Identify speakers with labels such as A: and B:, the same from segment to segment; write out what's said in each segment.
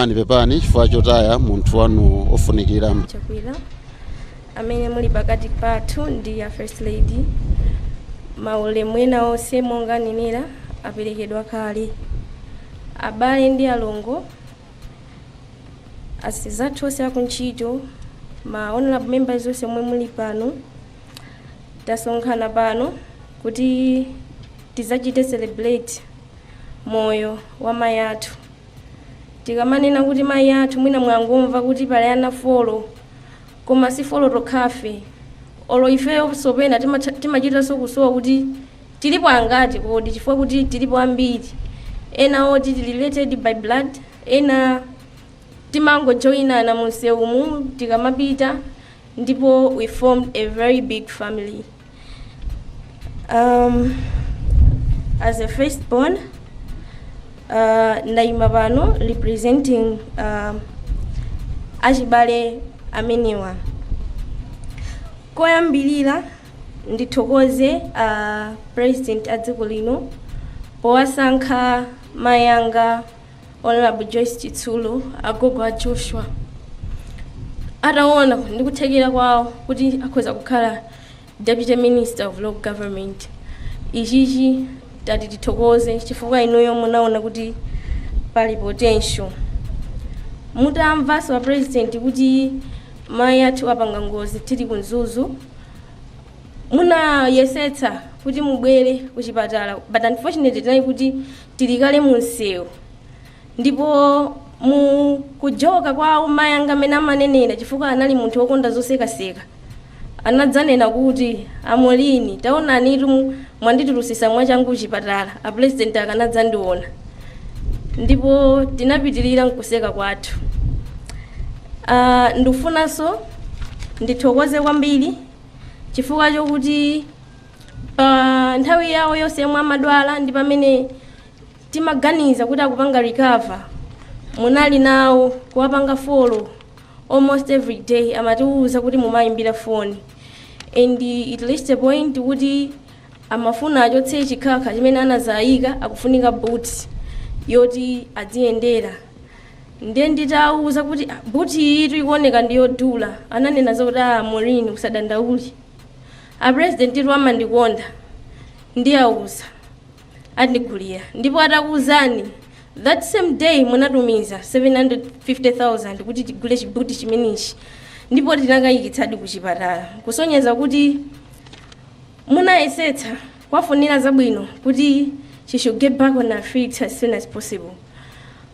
A: Pepani, pepani chifukwa chotaya munthu wanu ofunikira.
B: Chakwera amene muli pakati pathu ndi ya First Lady, maulemu ena onse monga nenera aperekedwa kale. Abale ndi alongo, asizathu onse akuntchito, ma honorable members onse omwe muli pano, tasonkhana pano kuti tidzachite celebrate moyo wa mayi athu. Tikamanena kuti mayi athu, mwina mwangomva kuti pali ana 4, koma si 4 tokhafe. Olo ifeyo sopena timachitanso kusowa kuti tilipo angati kodi, chifukwa kuti tilipo ambiri. Ena oti tili related by blood, ena timangojoyinana munsewumu tikamapita, ndipo we formed a very big family. As a firstborn, ndayima pano representing achibale amenewa. Koyambirira ndithokoze President a dziko lino powasankha mayanga Honorable Joyce Chitsulo, agogo a Joshua, ataona ndikuthekera kwawo kuti akhoza kukhala Deputy Minister of Local Government. Ichichi tati tithokoze chifukwa inuyo munaona kuti pali potential. Mutamvanso a President kuti mayi athu apanga ngozi tili ku Mzuzu, munayesetsa kuti mubwere kuchipatala, but unfortunately tinali kuti tili kale mu msewu. Ndipo mu kujoka kwawo mayi anga amene amanenera, chifukwa anali munthu wokonda zosekaseka, anadzanena kuti, "Amolini, taonani, mwanditulusisa mwachangu kuchipatala, a President akanadzandiona." Ndipo tinapitirira nkuseka kwathu. Ndikufunanso ndithokoze kwambiri chifukwa chokuti pa nthawi yawo yonse yomwe amadwala ndi pamene timaganiza kuti akupanga recover, munali nawo kuwapanga follow almost every day. Amatiwuza kuti mumayimbira foni, and it reached a point kuti amafuna achotse chikhakha chimene anazayika, akufunika boot yoti adziyendera. Ndiye nditawuza kuti, "Ah, boot iyi ikuoneka ndiyodula," ananena zakuti, "Ah, Maureen, usadandaule, a President itu amandikonda, ndiyawuza andigulira." Ndipo atakuwuzani, that same day munatumiza 750,000 kuti tigule chibuti chimenechi, ndipo tinakayikitsadi kuchipatala, kusonyeza kuti munayesetsa kwafunira zabwino kuti she should get back on her feet as soon as possible.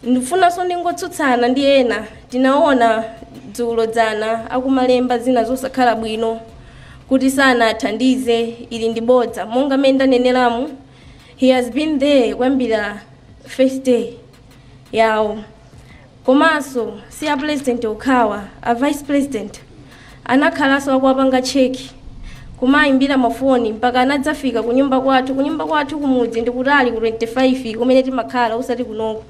B: Ndifunanso ndingotsutsana ndi ena tinaona dzulo dzana akumalemba zina zosakhala bwino kuti sanathandize. Ili ndi bodza. Monga mmene ndaneneramu, he has been there kuyambira first day yawo. Komanso si a President okhawa, a Vice President anakhalanso akuwapanga check, kumayimbira mafoni mpaka anadzafika kunyumba kwathu. Kunyumba kwathu kumudzi ndikutali, ku 25 kumene timakhala, usati kunoko,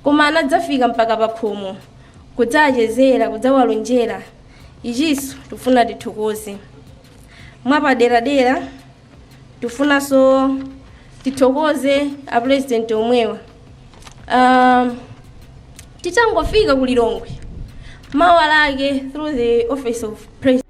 B: koma anadzafika mpaka pakhomo kudzachezera, kudzawalonjera. Ichinso tifuna tithokoze mwapaderadera. Tifunanso tithokoze a President omwewa. Titangofika ku Lilongwe mawa lake, through the Office of President,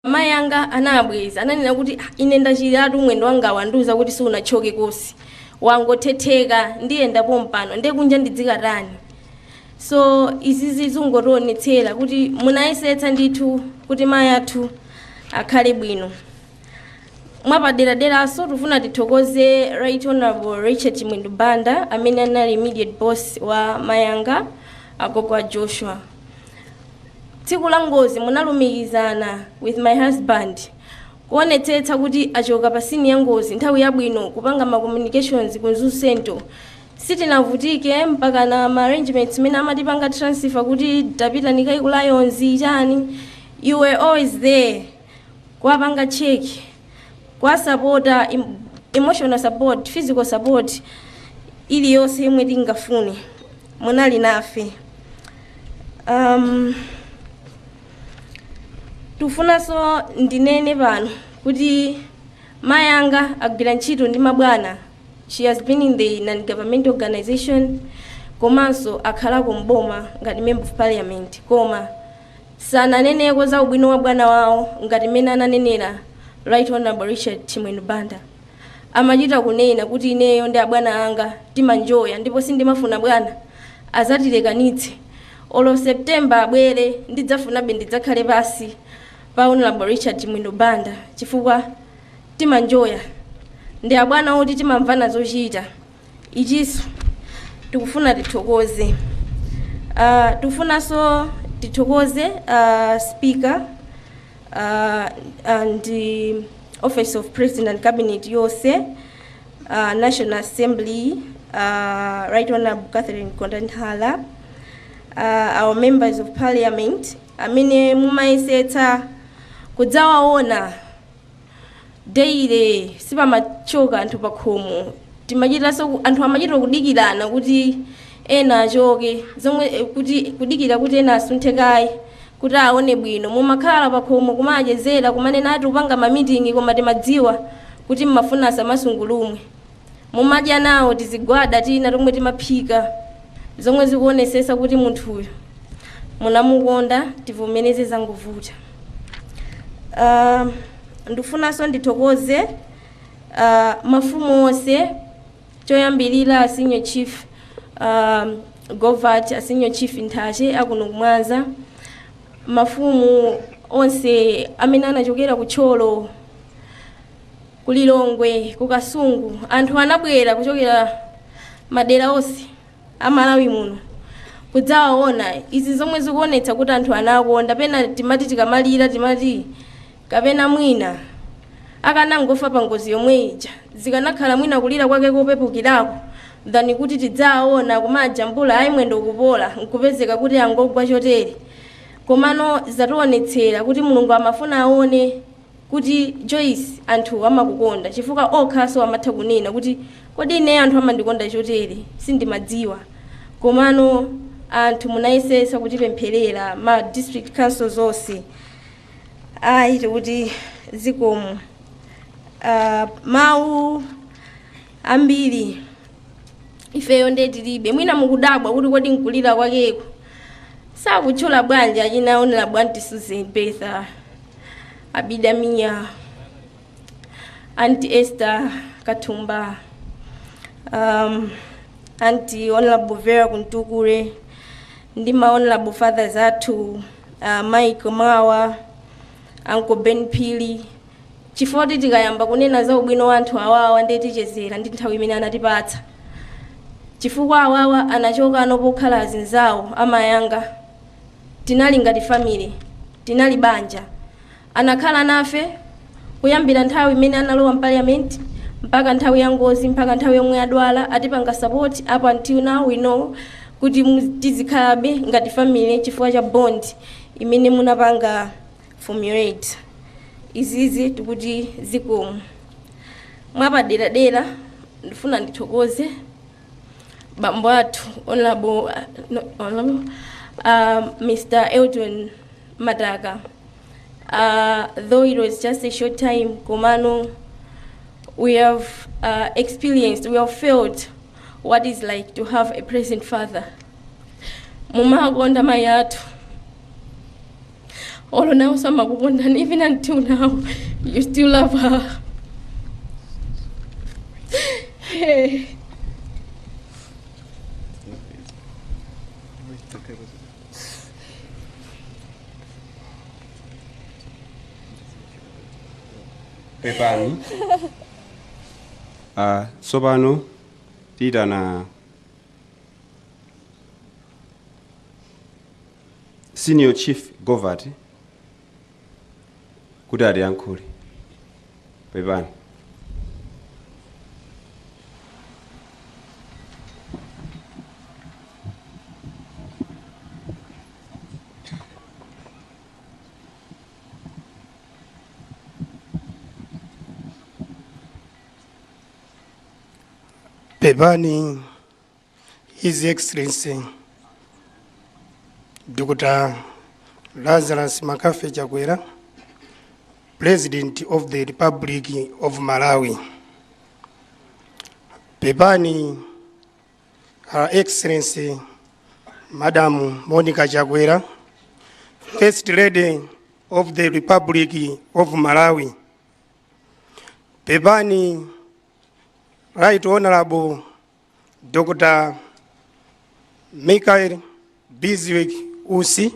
B: mayi anga anabweza, ananena kuti, "Ah, ine ndachiratu mwendo wanga, wandiuza kuti siunachoke kosi, wangothetheka, ndiyendapo mpano, ndiye kunja ndidzikatani?" So izizi zingotionetsera kuti munayesetsa ndithu kuti mayi athu akhale bwino. Mwapaderaderaso tifuna tithokoze Right Honorable Richard Chimwendo Banda, amene anali immediate boss wa mayanga, agogo a Joshua. Tsiku la ngozi munalumikizana with my husband kuonetsetsa kuti achoka pa scene ya ngozi nthawi yabwino, kupanga ma communications ku Mzuzu Central. Sitinavutike mpaka na ma arrangements mene amatipanga transfer kuti tapita nikayi ku Lions chani. You were always there kuwapanga check, kuwasapota, emotional support, physical support, iliyonse yomwe tingafune, munali nafe. Tifunanso ndinene pano kuti mayi anga agwira ntchito ndi mabwana. She has been in the non-government organization, komanso akhalako mboma ngati member of parliament, koma sananeneko za ubwino wa bwana wawo ngati mmene ananenera Right Honorable Richard Chimwendo Banda. Amachita kunena kuti, "Ineyo ndi abwana anga timanjoya, ndipo sindimafuna bwana azatilekanitse. Olo September abwere, ndidzafunabe ndidzakhale pasi pa Honorable Richard Chimwendo Banda, chifukwa timanjoya ndi abwana oti timamvana zochita." Ichinso tikufuna tithokoze. Tikufunanso tithokoze Speaker and the Office of President and Cabinet yonse, National Assembly, Right Honorable Catherine Gotani Hara, our members of parliament amene mumayesetsa kudzawaona daily. Sipamachoka anthu pakhomo, timachitanso anthu amachita kudikirana kuti ena achoke, zomwe kuti kudikira kuti ena asunthe kaye kuti aone bwino. Mumakhala pakhomo kumachezera, kumanena ati upanga ma meeting, koma timadziwa kuti mmafuna asamasungulumwe. Mumadya nawo tizigwada tina tomwe timaphika, zomwe zikuonesesa kuti munthuyo munamukonda. Tivomereze, zangovuta. Ndifunanso ndithokoze mafumu onse, choyambirira Senior Chief Govat, Senior Chief Nthache akuno kumwanza, mafumu onse amene anachokera ku Thyolo, ku Lilongwe, ku Kasungu. Anthu anabwera kuchokera madera onse amalawi muno kudzawaona. Izi zomwe zikuonetsa kuti anthu anakonda. Pena timati tikamalira timati kapena mwina akanangofa pa ngozi yomwe ija, zikanakhala mwina kulira kwake kopepukirako than kuti tidzawaona kumajambula, ayi, mwendo kupola, nkupezeka kuti angogwa chotere. Komano zationetsera kuti Mulungu amafuna aone kuti Joyce anthu amakukonda, chifukwa okhaso amatha kunena kuti, "Kodi ine anthu amandikonda chotere sindimadziwa." Komano anthu munayesesa kutipempherera, ma district councils onse, ayi, tikuti zikomo. Mawu ambiri ifeyo nde tilibe. Mwina mukudabwa kuti kodi nkulira kwakeko sakutchula bwanji achina Honorable Auntie Susan Betha, Abida Mia, Auntie Esther Kathumba, Auntie Honorable Vera Kuntukure ndi ma honorable fathers athu, Mike Mawa, Uncle Ben Phiri, chifukwa kuti tikayamba kunena za ubwino wa anthu awawa ndiye tichezera ndi nthawi imene anatipatsa, chifukwa awawa anachoka ano pokhala azinzawo amayanga. Tinali ngati family, tinali banja. Anakhala nafe kuyambira nthawi imene analowa m'parliament mpaka nthawi ya ngozi, mpaka nthawi yomwe adwala, atipanga support up until now. We know kuti tizikhalabe ngati family chifukwa cha bond imene munapanga formulate. Izizi tikuti zikomo. Mwapaderadera ndifuna ndithokoze bambo athu Honorable, no, Honorable Mr. Elton Mataka. Though it was just a short time, komano we have experienced, we have felt what it's like to have a present father. Mumakonda mayi athu, olo nawo samakukondani, even until now you still love her. Hey.
C: Pepani. Tsopano tiyitana Senior Chief Govati kuti atiyankhule. Pepani.
D: Pepani, His Excellency Dr. Lazarus McCarthy Chakwera, President of the Republic of Malawi. Pepani, Her Excellency Madam Monica Chakwera, First Lady of the Republic of Malawi. Pepani, Right Honorable Dr. Michael Bizwick Usi,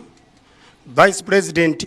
D: Vice President